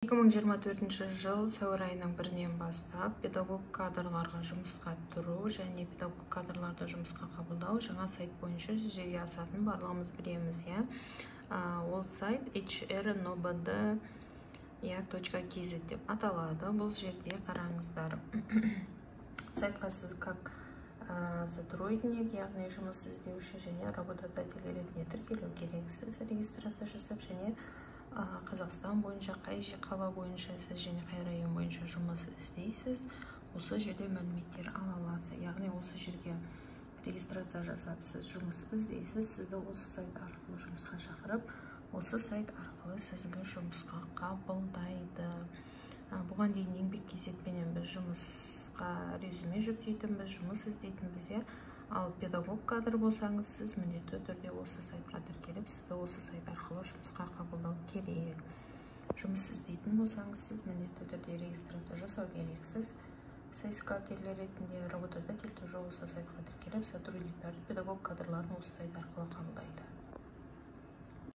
2024 жыл сәуір айының 1-інен бастап педагог кадрларға жұмысқа тұру және педагог кадрларды жұмысқа қабылдау жаңа сайт бойынша жүзеге асатынын барлығымыз білеміз, иә. Ол сайт hrnobd, иә, .kz деп аталады. Бұл жерде қараңыздар, сайтқа сіз как сотрудник, яғни жұмыс іздеуші және работодатель ретінде тіркелу керексіз, регистрация жасап, және Қазақстан бойынша қай қала бойынша сіз және қай район бойынша жұмыс іздейсіз, осы жерде мәліметтер ала аласыз. Яғни осы жерге регистрация жасап, сіз жұмыс іздейсіз, сізді осы сайт арқылы жұмысқа шақырып, осы сайт арқылы сізді жұмысқа қабылдайды. Бұған дейін Еңбек kz-пенен біз жұмысқа резюме жүктейтінбіз, жұмыс іздейтінбіз, иә. Ал педагог кадр болсаңыз, сіз міндетті түрде осы сайтқа тіркеліп, сізді осы сайт арқылы жұмысқа қабылдау керек. Жұмыс іздейтін болсаңыз, сіз міндетті түрде регистрация жасау керексіз соискатель ретінде. Работодатель тоже осы сайтқа тіркеліп, сотрудниктарды, педагог кадрларын осы сайт арқылы қабылдайды.